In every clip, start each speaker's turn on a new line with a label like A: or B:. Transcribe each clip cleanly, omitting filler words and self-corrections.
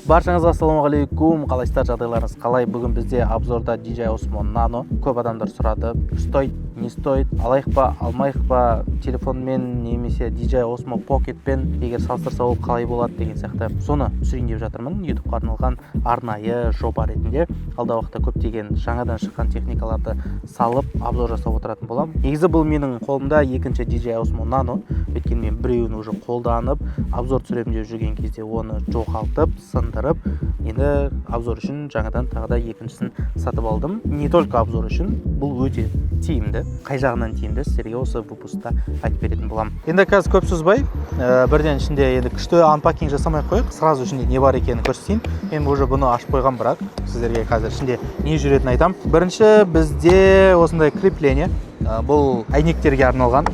A: Баршаңызға ассалаумағалейкум! Қалайсыздар, жағдайларыңыз қалай? Бүгін бізде обзорда DJI Osmo Nano. Көп адамдар сұрады: стоит, не стоит, алайық па, алмайық па, телефонмен немесе DJI Osmo Pocketпен егер салыстырса, ол қалай болады деген сияқты. Соны түсірейін деп жатырмын ютубқа арналған арнайы жоба ретінде. Алдағы уақытта көптеген жаңадан шыққан техникаларды салып, обзор жасап отыратын боламын. Негізі, бұл менің қолымда екінші DJI Osmo Nano, өйткені мен біреуін уже қолданып, обзор түсіремін деп жүрген кезде оны жоғалтып, сындырып, енді обзор үшін жаңадан тағы да екіншісін сатып алдым. Не только обзор үшін, бұл өте тиімді. Қай жағынан тиімді, сіздерге осы выпускта айтып беретін боламын. Енді қазір көп созбай, бірден ішінде, енді күшті unpacking жасамай ақ қояйық, сразу ішінде не бар екенін көрсетейін. Мен уже бұны ашып қойғам, бірақ сіздерге қазір ішінде не жүретінін айтамын. Бірінші бізде осындай крепление. Бұл әйнектерге арналған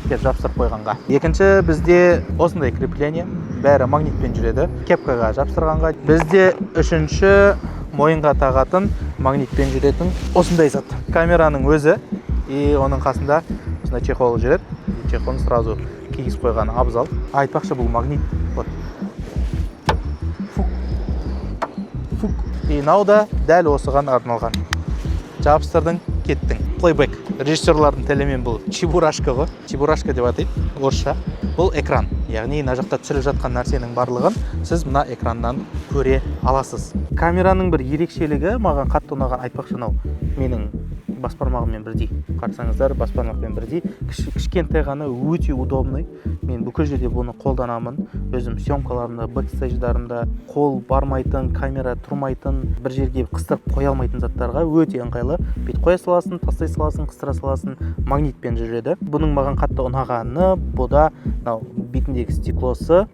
A: деп жабыстырып қойғанға. Екінші бізде осындай крепление, бәрі магнитпен жүреді, кепкаға жабыстырғанға. Бізде үшінші мойынға тағатын, магнитпен жүретін осындай зат, камераның өзі, и оның қасында осындай чехол жүреді. И чехолын сразу кигізіп қойған абзал. Айтпақшы, бұл магнит, вот, фук фук, и мынау да дәл осыған арналған, жабыстырдың, кеттің, плейбэк. Режиссерлардың тілімен бұл чебурашка ғой, чебурашка деп атайды орысша. Бұл экран, яғни мына жақта түсіріліп жатқан нәрсенің барлығын сіз мына экраннан көре аласыз. Камераның бір ерекшелігі, маған қатты ұнаған, айтпақшы, мынау менің бас бармағыммен бірдей, қарасаңыздар, бас бармақпен бірдей, кішкентай ғана, өте удобный. Мен бүкіл жерде бұны қолданамын өзім, съемкаларымда, бэкстейдждарымда. Қол бармайтын, камера тұрмайтын, бір жерге қыстырып қоя алмайтын заттарға өте ыңғайлы. Бүйтіп қоя саласың, тастай саласың, қыстыра саласың, магнитпен жүреді. Бұның маған қатты ұнағаны, бұда мынау бетіндегі стеклосы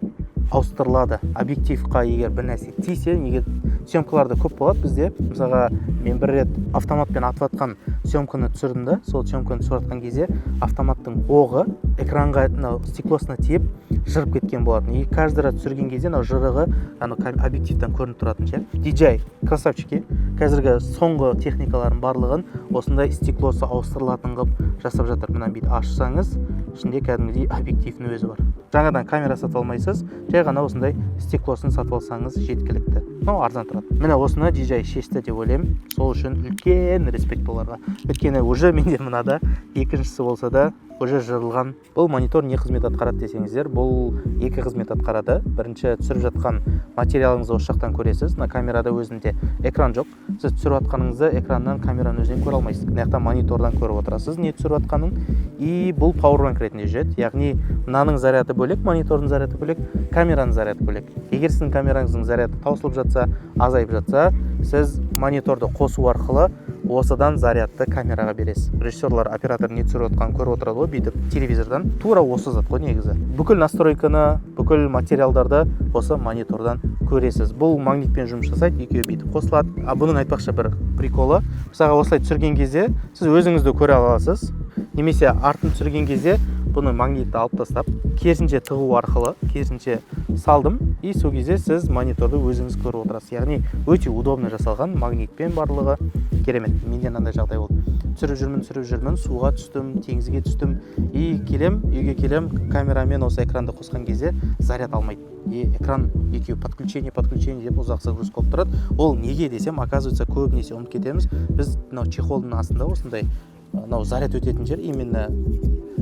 A: ауыстырылады. Объективқа егер бір нәрсе тисе, неге съемкаларда көп болады бізде. Мысалға, мен бір рет автоматпен атып жатқан съемканы түсірдім да, сол съемканы түсіріп жатқан кезде автоматтың оғы экранға, мынау стеклосына тиіп, жырып кеткен болатын. И каждый раз түсірген кезде мынау жырығы анау объективтен көрініп тұратын ше. DJI красавчики, қазіргі соңғы техникалардың барлығын осындай стеклосы ауыстырылатын қылып жасап жатыр. Мына бүйтіп ашсаңыз, ішінде кәдімгідей объективінің өзі бар. Жаңадан камера сатып алмайсыз, жай ғана осындай стеклосын сатып алсаңыз, жеткілікті. Мынау арзан тұрады. Міне, осыны DJI шешті деп ойлаймын. Сол үшін үлкен респект оларға, өйткені уже менде мынада екіншісі болса да, уже жырылған. Бұл монитор не қызмет атқарады десеңіздер, бұл екі қызмет атқарады. Бірінші, түсіріп жатқан материалыңызды осы жақтан көресіз. Мына камерада өзінде экран жоқ, сіз түсіріп жатқаныңызды экраннан, камераның өзінен көре алмайсыз, мына жақта монитордан көріп отырасыз не түсіріп жатқанын. И бұл пауэрбанк ретінде жүреді, яғни мынаның заряды бөлек, монитордың заряды бөлек, камераның заряды бөлек. Егер сіздің камераңыздың заряды таусылып жатса, азайып жатса, сіз мониторды қосу арқылы осыдан зарядты камераға бересіз. Режиссерлар, оператор не түсіріп жатқанын көріп отырады ғой бүйтіп телевизордан. Тура осы зат қой негізі. Бүкіл настройканы, бүкіл материалдарды осы монитордан көресіз. Бұл магнитпен жұмыс жасайды, екеуі бүйтіп қосылады. А бұның, айтпақшы, бір приколы: мысалға, осылай түсірген кезде сіз өзіңізді көре аласыз немесе артын түсірген кезде бұны, магнитті алып тастап, керісінше тығу арқылы, керісінше салдым, и сол кезде сіз мониторды өзіңіз көріп отырасыз. Яғни өте удобно жасалған, магнитпен барлығы керемет. Менде мынандай жағдай болды: түсіріп жүрмін, түсіріп жүрмін, суға түстім, теңізге түстім, и келем, үйге келем, камерамен осы экранды қосқан кезде заряд алмайды, и экран екеуі подключение, подключение деп ұзақ загрузка болып тұрады. Ол неге десем, оказывается, көбінесе ұмытып кетеміз біз, мынау чехолдың астында осындай мынау заряд өтетін жер, именно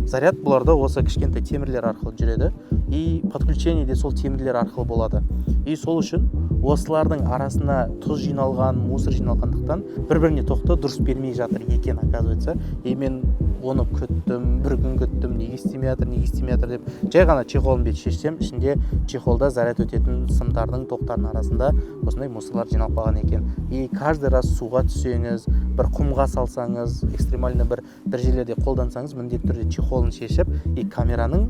A: заряд бұларда осы кішкентай темірлер арқылы жүреді, и подключение де сол темірлер арқылы болады. И сол үшін осылардың арасына тұз жиналған, мусор жиналғандықтан, бір біріне тоқты дұрыс бермей жатыр екен, оказывается. И мен оны күттім, бір күн күттім, неге істемей жатыр, неге істемей жатыр деп. Жай ғана чехолын бүйтіп шешсем, ішінде, чехолда заряд өтетін сымдардың, тоқтардың арасында осындай мусорлар жиналып қалған екен. И каждый раз суға түссеңіз, бір құмға салсаңыз, экстремально бір жерлерде қолдансаңыз, міндетті түрде чехолын шешіп, и камераның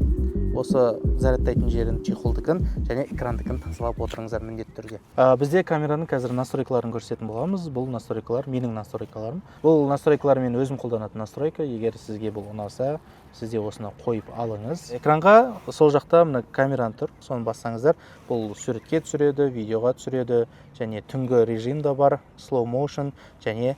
A: осы зарядтайтын жерін, чехолдікін және экрандікін тазалап отырыңыздар міндетті түрде. Бізде камераның қазір настройкаларын көрсететін боламыз. Бұл настройкалар менің настройкаларым. Бұл настройкалар мен өзім қолданатын настройка. Егер сізге бұл ұнаса, сіз де осыны қойып алыңыз. Экранға сол жақта мына камераны тұр, соны бассаңыздар, бұл суретке түсіреді, видеоға түсіреді және түнгі режим да бар, slow motion және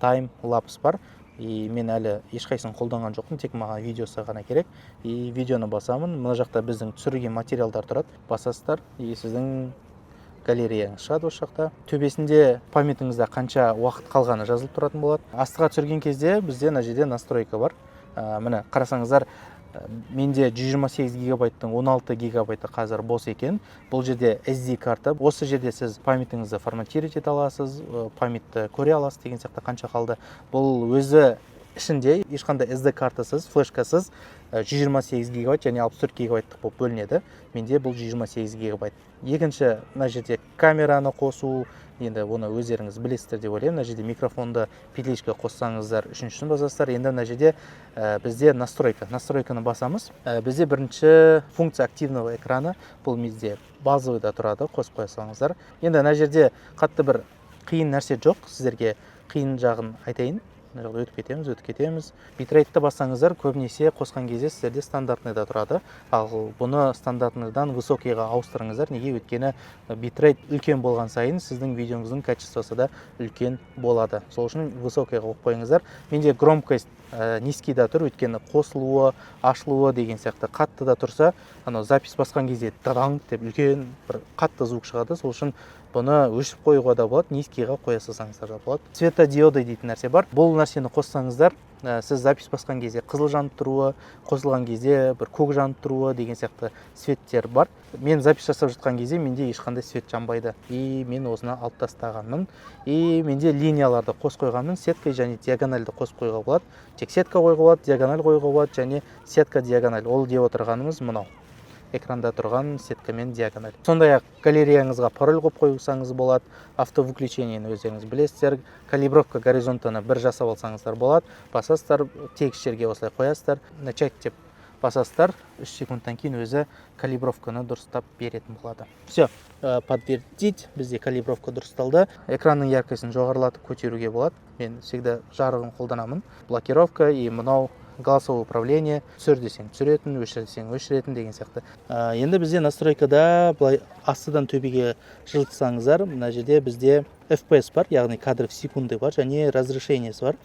A: time lapse бар. И мен әлі ешқайсысын қолданған жоқпын, тек маған видеосы ғана керек. И видеоны басамын, мына жақта біздің түсірілген материалдар тұрады. Басасыздар, и сіздің Галереяңыз шығады. Осы жақта төбесінде памятіңізде қанша уақыт қалғаны жазылып тұратын болады. Астыға түсірген кезде бізде мына жерде настройка бар. Міне, қарасаңыздар, менде 128 гигабайттың 16 гигабайты қазір бос екен. Бұл жерде SD карта. Осы жерде сіз памятіңізді форматировать ете аласыз, памятті көре аласыз деген сияқты, қанша қалды. Бұл өзі ішінде ешқандай SD картасыз, флешкасыз 128 гигабайт және 64 гигабайттық болып бөлінеді. Менде бұл 128 гигабайт. Екінші, мына жерде камераны қосу, енді оны өздеріңіз білесіздер деп ойлаймын. Мына жерде микрофонды, петличка қоссаңыздар, үшіншісін басасыздар. Енді мына жерде бізде настройка. Настройканы басамыз. Бізде бірінші функция активного экрана, бұл бізде базовыйда тұрады, қосып қоя салыңыздар. Енді мына жерде қатты бір қиын нәрсе жоқ, сіздерге қиын жағын айтайын. Мына жақта өтіп кетеміз, өтіп кетеміз. Битрейтті бассаңыздар, көбінесе қосқан кезде сіздерде стандартныйда тұрады. Ал бұны стандартныйдан высокийға ауыстырыңыздар. Неге? Өйткені битрейт үлкен болған сайын сіздің видеоңыздың качествосы да үлкен болады. Сол үшін высокийға қойып қойыңыздар. Менде громкость низкийда тұр, өйткені қосылуы, ашылуы деген сияқты қатты да тұрса, анау запись басқан кезде тадаң деп үлкен бір қатты звук шығады. Сол үшін бұны өшіріп қоюға да болады, низкийға қоя салсаңыздар да болады. Светодиоды дейтін нәрсе бар. Бұл нәрсені қоссаңыздар, сіз запись басқан кезде қызыл жанып тұруы, қосылған кезде бір көк жанып тұруы деген сияқты светтер бар. Мен запись жасап жатқан кезде менде ешқандай свет жанбайды, и мен осыны алып тастағанмын. И менде линияларды қосып қойғанмын. Сетка және диагональді қосып қоюға болады, тек сетка қоюға болады, диагональ қоюға болады және сетка диагональ. Ол деп отырғанымыз мынау экранда тұрған сетка мен диагональ. Сондай ақ галереяңызға пароль қойып қойсаңыз болады. Автовыключениені өздеріңіз білесіздер. Калибровка горизонтаны бір жасап алсаңыздар болады. Басасыздар, тегіс жерге осылай қоясыздар, начать деп басасыздар, 3 секундтан кейін өзі калибровканы дұрыстап беретін болады. Все, подтвердить. Бізде калибровка дұрысталды. Экранның яркостін жоғарылатып, көтеруге болады. Мен всегда жарығын қолданамын. Блокировка и мынау голосовое управление: түсір десең түсіретін, өшір десең өшіретін деген сияқты. Енді бізде настройкада былай астыдан төбеге жылжытсаңыздар, мына жерде бізде FPS бар, яғни кадр в секунды бар және разрешениесі бар: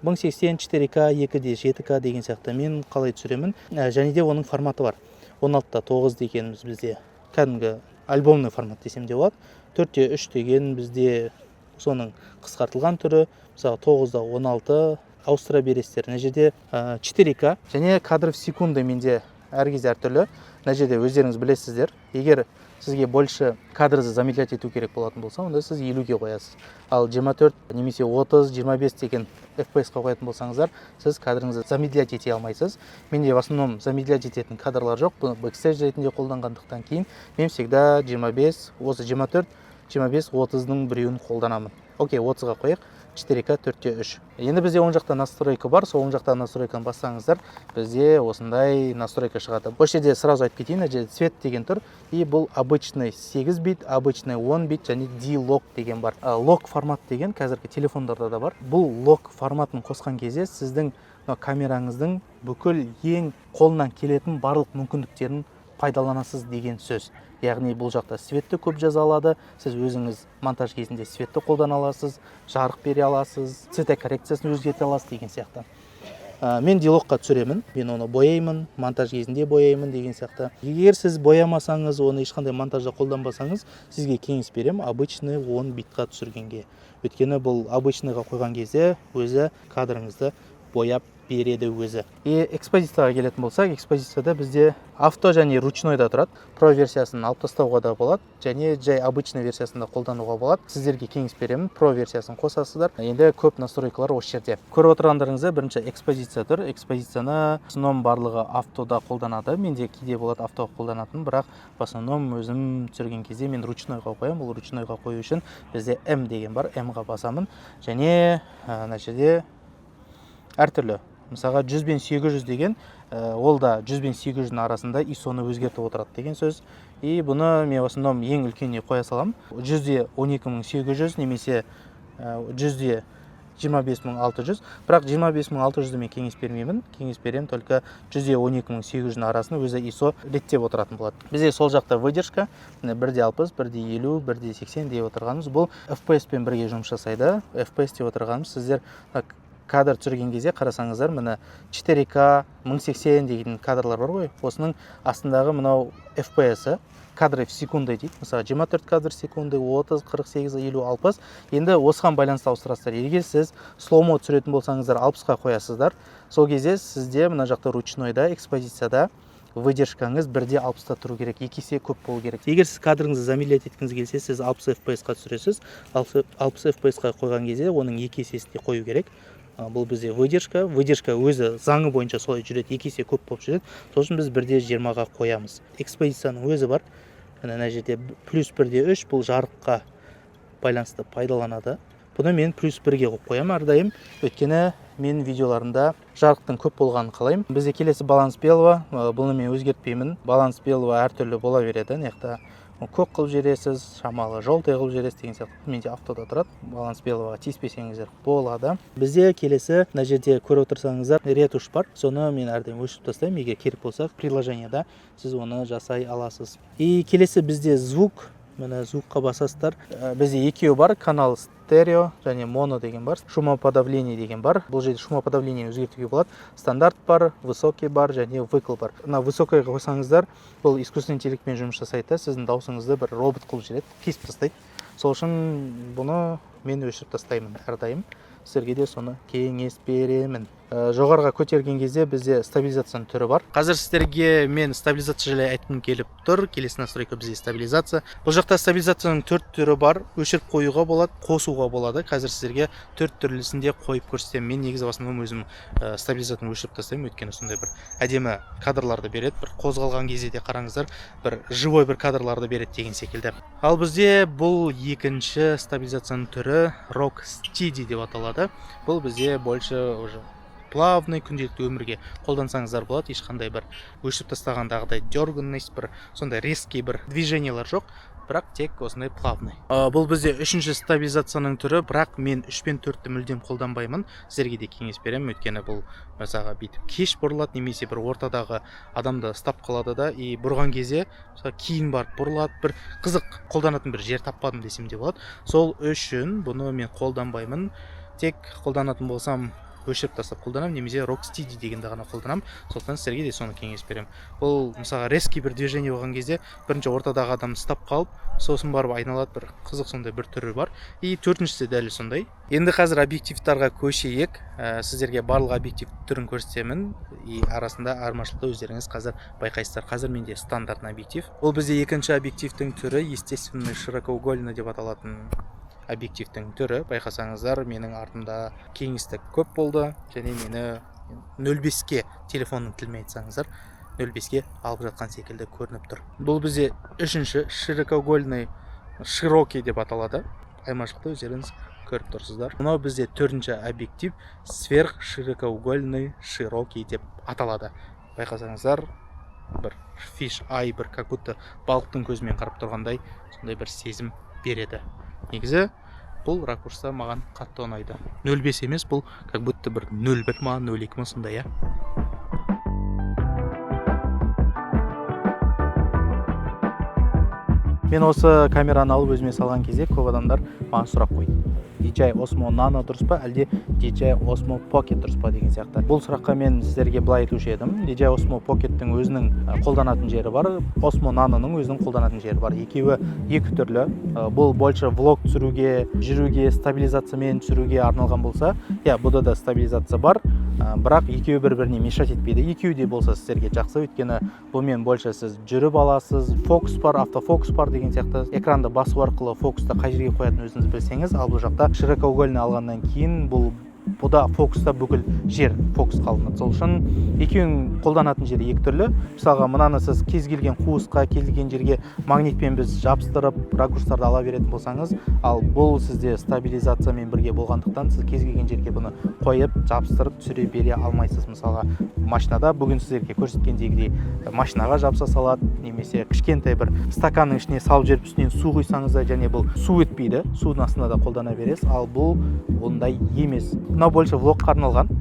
A: 1080, 4К, 2D, 7К деген сияқты. Мен қалай түсіремін? Және де оның форматы бар. 16:9 дегеніміз бізде кәдімгі альбомный формат десем де болады. 4:3 деген бізде соның қысқартылған түрі. Мысалы, 9:16 ауыстыра бересіздер. Мына жерде 4К және кадр в секунды менде әр кезде әртүрлі. Мына жерде өздеріңіз білесіздер, егер сізге больше кадрды замедлять ету керек болатын болса, онда сіз 50-ге қоясыз. Ал 24 немесе 30, 25 деген FPS-қа қоятын болсаңыздар, сіз кадрыңызды замедлять ете алмайсыз. Менде в основном замедлять ететін кадрлар жоқ, бұны бэкстейдж ретінде қолданғандықтан кейін мен всегда 25, осы 24, 25, 30-дың біреуін қолданамын. Окей, 30-ға қояйық. 4К, 4:3. Енді бізде оң жақта настройка бар. Сол оң жақта настройканы бассаңыздар, бізде осындай настройка шығады. Осы жерде сразу айтып кетейін, мына жерде цвет деген тұр, и бұл обычный 8 бит, обычный 10 бит және D-Log деген бар. Log формат деген қазіргі телефондарда да бар. Бұл log форматын қосқан кезде сіздің мына камераңыздың бүкіл ең қолынан келетін барлық мүмкіндіктерін пайдаланасыз деген сөз. Яғни бұл жақта светті көп жаза алады, сіз өзіңіз монтаж кезінде светті қолдана аласыз, жарық бере аласыз, цветокоррекциясын өзгерте аласыз деген сияқты. Мен D-Log-қа түсіремін, мен оны бояймын, монтаж кезінде бояймын деген сияқты. Егер сіз боямасаңыз, оны ешқандай монтажда қолданбасаңыз, сізге кеңес беремін обычный 10 битқа түсіргенге. Өйткені бұл обычныйға қойған кезде өзі кадрыңызды бояп береді өзі. И экспозицияға келетін болсақ, экспозицияда бізде авто және ручнойда тұрады. Про версиясын алып тастауға да болады және жай обычный версиясын да қолдануға болады. Сіздерге кеңес беремін, про версиясын қосасыздар. Енді көп настройкалар осы жерде. Көріп отырғандарыңыздай, бірінші экспозиция тұр. Экспозицияны в основном барлығы автода қолданады. Менде кейде болады авто қолданатын, бірақ в основном өзім түсірген кезде мен ручнойға қоямын. Ол ручнойға қою үшін бізде М деген бар, М-ға басамын. Және мына жерде әртүрлі, мысалға, 100 бен 800 деген, ол да 100 бен 800-дің арасында ISO-ны өзгертіп отырады деген сөз. И бұны мен в основном ең үлкеніне қоя саламын: 100-де 12 800 немесе 100-де 25 600. Бірақ 25 600-ді мен кеңес бермеймін, кеңес беремін только 100-де 12 800-дің арасын, өзі ISO реттеп отыратын болады. Бізде сол жақта выдержка, міне, 1,60, 1,50, 1,80 деп отырғанымыз, бұл FPS пен бірге жұмыс жасайды. FPS деп отырғанымыз, сіздер мына Кадр түсірген кезде қарасаңыздар, міне, 4К 1080 деген кадрлар бар ғой. Осының астындағы мынау FPS, кадры в секунды дейді. Мысалы, 24 кадр в секунды, 30, 48, 50, 60. Енді осыған байланысты ауыстырасыздар. Егер сіз слоумо түсіретін болсаңыздар, 60-қа қоясыздар. Сол кезде сізде мына жақта ручнойда, экспозицияда выдержкаңыз бірде 60-та тұру керек, 2 есе көп болу керек. Егер сіз кадрыңызды замедлять еткіңіз келсе, сіз 60 FPS-қа түсіресіз. 60 FPS-қа қойған кезде оның 2 есесіне қою керек. Бұл бізде выдержка. Выдержка өзі заңы бойынша солай жүреді, 2 есе көп болып жүреді. Сол үшін біз бірде 20-ға қоямыз. Экспозицияның өзі бар, міне, мына жерде плюс 1,3. Бұл жарыққа байланысты пайдаланады. Бұны мен плюс 1-ге қойып қоямын әрдайым, өйткені мен видеоларымда жарықтың көп болғанын қалаймын. Бізде келесі баланс белого. Бұны мен өзгертпеймін. Баланс белого әртүрлі бола береді. Мына жақта көк қылып жібересіз, шамалы желтый қылып жібересіз деген сияқты. Менде автода тұрады. Баланс белого тиіспесеңіздер болады. Бізде келесі мына жерде көріп отырсаңыздар, ретушь бар. Соны мен әрдайым өшіріп тастаймын. Егер керек болса, приложениеда сіз оны жасай аласыз. И келесі бізде звук. Міне, звукқа басасыздар. Бізде екеуі бар: канал стерео және моно деген бар, шумоподавление деген бар. Бұл жерде шумоподавление өзгертуге болады. Стандарт бар, высокий бар және выкл бар. Мына высокийға қойсаңыздар, бұл искусственный интеллектпен жұмыс жасайды да, сіздің дауысыңызды бір робот қылып жібереді, кесіп тастайды. Сол үшін бұны мен өшіріп тастаймын әрдайым, сіздерге де соны кеңес беремін. Жоғарыға көтерген кезде бізде стабилизацияның түрі бар. Қазір сіздерге мен стабилизация жайлы айтқым келіп тұр. Келесі настройка бізде стабилизация. Бұл жақта стабилизацияның төрт түрі бар: өшіріп қоюға болады, қосуға болады. Қазір сіздерге төрт түрлісін де қойып көрсетемін. Мен негізі в основном өзім стабилизацияны өшіріп тастаймын, өйткені сондай бір әдемі кадрларды береді. Бір қозғалған кезде де қараңыздар, бір живой бір кадрларды береді деген секілді. Ал бізде бұл екінші стабилизацияның түрі Rock Steady деп аталады. Бұл бізде больше уже плавный, күнделікті өмірге қолдансаңыздар болады. Ешқандай бір өшіріп тастағандағыдай дерганность, бір сондай резкий бір движениялар жоқ, бірақ тек осындай плавный. Бұл бізде үшінші стабилизацияның түрі, бірақ мен үш пен төртті мүлдем қолданбаймын, сіздерге де кеңес беремін. Өйткені бұл, мысалға, бүйтіп кеш бұрылады немесе бір ортадағы адамды ұстап қалады да, и бұрған кезде, мысалы, кейін барып бұрылады. Бір қызық, қолданатын бір жер таппадым десем де болады. Сол үшін бұны мен қолданбаймын. Тек қолданатын болсам, өшіріп тастап қолданамын немесе Rock Steady дегенді ғана қолданамын. Сондықтан сіздерге де соны кеңес беремін. Бұл, мысалға, резкий бір движение болған кезде бірінші ортадағы адамды ұстап қалып, сосын барып айналады. Бір қызық сондай бір түрі бар. И төртіншісі дәл сондай. Енді қазір объективтарға көшейік. Сіздерге барлық объектив түрін көрсетемін и арасында айырмашылықты өздеріңіз қазір байқайсыздар. Қазір менде стандартный объектив. Бұл бізде екінші объективтің түрі, естественный широкоугольный деп аталатын объективтің түрі. Байқасаңыздар, менің артымда кеңістік көп болды және мені 0,5-ке, телефонның тілімен айтсаңыздар, 0,5-ке алып жатқан секілді көрініп тұр. Бұл бізде үшінші широкоугольный широкий деп аталады. Айырмашылықты өздеріңіз көріп тұрсыздар. Мынау бізде төртінші объектив, сверхширокоугольный широкий деп аталады. Байқасаңыздар, бір fish eye, бір как будто балықтың көзімен қарап тұрғандай сондай бір сезім береді. Негізі бұл ракурста маған қатты ұнайды. 0,5 емес, бұл как будто бір 0,1 ма, 0,2 ма, сондай, иә. Мен осы камераны алып өзіме салған кезде көп адамдар маған сұрақ қойды: DJI Osmo Nano дұрыс па, әлде DJI Osmo Pocket дұрыс па деген сияқты. Бұл сұраққа мен сіздерге былай айтушы едім: DJI Osmo Pocket'тің өзінің қолданатын жері бар, Osmo Nanoның өзінің қолданатын жері бар. Екеуі екі түрлі. Бұл больше влог түсіруге, жүруге, стабилизациямен түсіруге арналған болса, иә, бұда да стабилизация бар. Бірақ екеуі бір біріне мешать етпейді. Екеуі де болса, сіздерге жақсы, өйткені бұнымен больше сіз жүріп аласыз. Фокус бар, автофокус бар деген сияқты. Экранды басу арқылы фокусты қай жерге қоятынын өзіңіз білсеңіз. Ал бұл жақта широкоугольный алғаннан кейін бұл бұда фокуста бүкіл жер фокусқа алынады. Сол үшін екеуінің қолданатын жері екі түрлі. Мысалға, мынаны сіз кез келген қуысқа, кез келген жерге магнитпен біз жабыстырып, ракурстарды ала беретін болсаңыз, ал бұл сізде стабилизациямен бірге болғандықтан, сіз кез келген жерге бұны қойып, жабыстырып түсіре бере алмайсыз. Мысалға, машинада, бүгін сіздерге көрсеткендегідей, машинаға жабыса салады немесе кішкентай бір стаканның ішіне салып жіберіп, үстінен су құйсаңыз да, және бұл су өтпейді, судың астында да қолдана бересіз. Ал бұл ондай емес. Мынау больше влогқа арналған.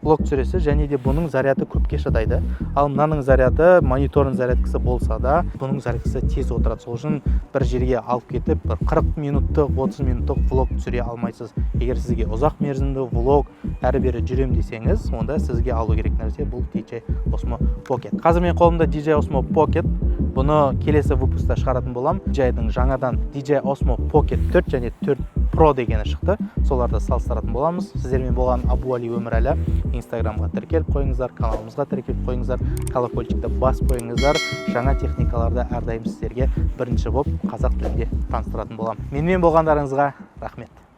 A: Влог түсіресіз және де бұның заряды көпке шыдайды. Ал мынаның заряды монитордың зарядкасы болса да, бұның зарядкасы тез отырады. Сол үшін бір жерге алып кетіп, бір 40 минуттық, 30 минуттық влог түсіре алмайсыз. Егер сізге ұзақ мерзімді влог, әрі бері жүрем десеңіз, онда сізге алу керек нәрсе бұл DJI Osmo Pocket. Қазір менің қолымда DJI Osmo Pocket. Бұны келесі выпускта шығаратын боламын. DJI-дің жаңадан DJI Osmo Pocket 4 және 4 Pro дегені шықты, соларды салыстыратын боламыз. Сіздермен болған Абуали Өмірәлі. Инстаграмға тіркеліп қойыңыздар, каналымызға тіркеліп қойыңыздар, колокольчикті басып қойыңыздар. Жаңа техникаларды әрдайым сіздерге бірінші болып қазақ тілінде таныстыратын боламын. Менімен болғандарыңызға рахмет.